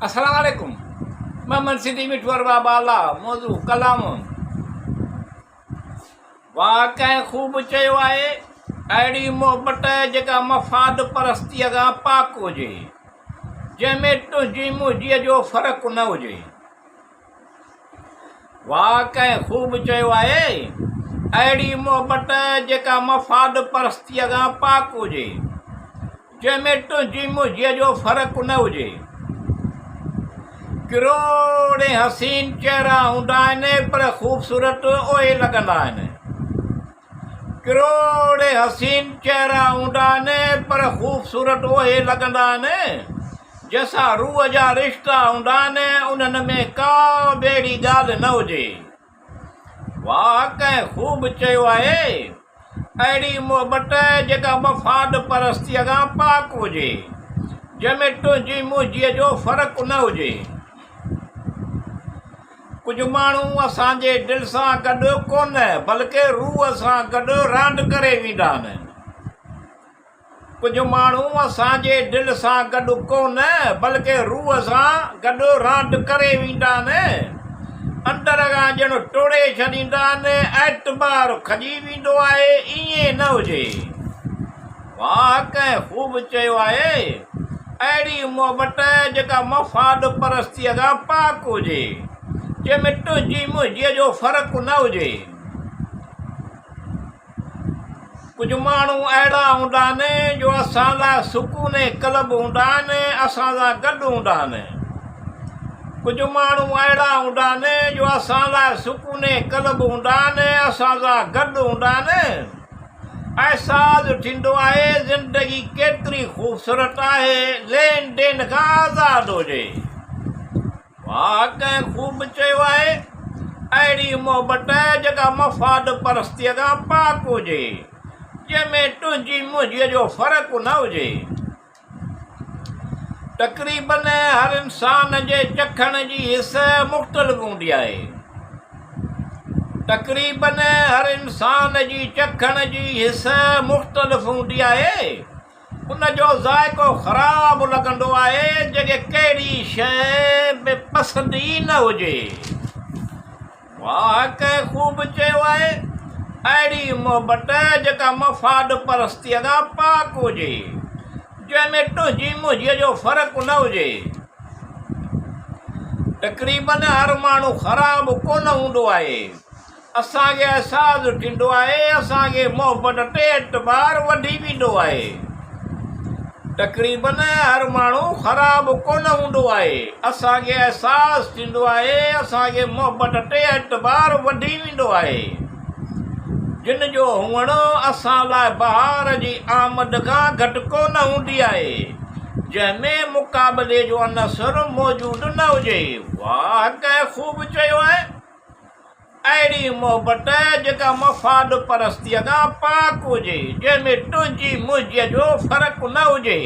السلام عليڪم محمد سنڌي مٺو ارباب اعليٰ موضوع ڪلام واھ ڪنهن خوب چيو آهي اهڙي محبت جيڪا مفاد پرستيء کان پاڪ هجي جنهن ۾ تنهنجي منهنجي جو فرق نه هجي. واھ ڪنهن خوب چيو آهي، اهڙي محبت جيڪا مفاد پرستيء کان پاڪ هجي، جنهن ۾ تنهنجي منهنجي جو فرق نه هجي. ڪروڙين حسين چهرا هوندا آهن پر خوبصورت اهي لڳندا آهن. ڪروڙين حسين چهرا هوندا آهن پر خوبصورت اهي لڳندا آهن جنهن سان روح جا رشتا هوندا آهن انهن ۾ ڪا به اهڙي ڳالهه نه هجي. واهه ڪنهن خوب چيو آهي اهڙي محبت جيڪا مفاد پرستيء کان پاڪ هجي جنهن ۾ تنهنجي منهنجي جو فرق نه هجي. ڪجهه ماڻهو اسان جي دل سان گڏ ڪونه بلڪه روح سان گڏ راند ڪري ويندا آهن. ڪجهه ماڻهو اسان جي دل سان گڏ ڪونه بلڪه روح سان گڏ راند ڪري ويندا آهن. اندر کان ڄڻ ٽوڙي ڇڏيندا آهن، اعتبار کڄي ويندو آهي، ائين نه هجي. واهه ڪنهن خوب چيو آهي، اهڙي محبت جيڪا مفاد پرستيء کان پاڪ هجي، جنهن ۾ تنهنجي منهنجي جو فرق نه هجي. ڪجهه ماڻهو اهڙا هوندا آهن جو اسان لاء سڪون قلب هوندا آهن، اسان سان گڏ هوندا آهن. ڪجهه ماڻهو اهڙا هوندا آهن جو اسان لاء سڪون قلب هوندا آهن، اسان سان گڏ هوندا آهن. احساس ٿيندو آهي زندگي ڪيتري خوبصورت آهي لين دين کان آزاد هجي. واهه ڪنهن خوب چيو آهي اهڙي محبت جيڪا مفاد پرستيء کان پاڪ هجي جنهن ۾ تنهنجي منهنجي جو فرق نه هجي. تقريبن هر انسان جي چکڻ جي حس مختلف هوندي آهي. تقريبن هر انسان جي چکڻ جي حس مختلف هوندي آهي. ان جو ذائقو خراب لڳندو آهي جنهن کي ڪهڙي شيء به پسند ئي نه هجي. واهه ڪنهن خوب چيو آهي، اهڙي محبت جيڪا مفاد پرستيء کان پاڪ هجي، جنهن ۾ تنهنجي منهنجي جو فرق نه هجي. تقريبن هر ماڻهو خراب ڪونه هوندو آهي. اسان کي احساس ٿيندو آهي، اسان کي محبت تي اعتبار وڌي ويندو آهي. تقريبن هر ماڻهو خراب ڪونه هوندو آهي. اسان کي احساس ٿيندو آهي، اسان کي محبت تي اعتبار وڌي ويندو آهي. جن جو هئڻ اسان لاء بهار جي آمد کان گهٽ ڪونه هوندي آهي، جنهن ۾ مقابلي جو عنصر موجود نه هجي. واهه ڪنهن خوب چيو آهي. اهڙي محبت جيڪا مفاد پرستيء کان پاڪ هجي، جنهن ۾ تنهنجي منهنجي جو فرق نه هجي.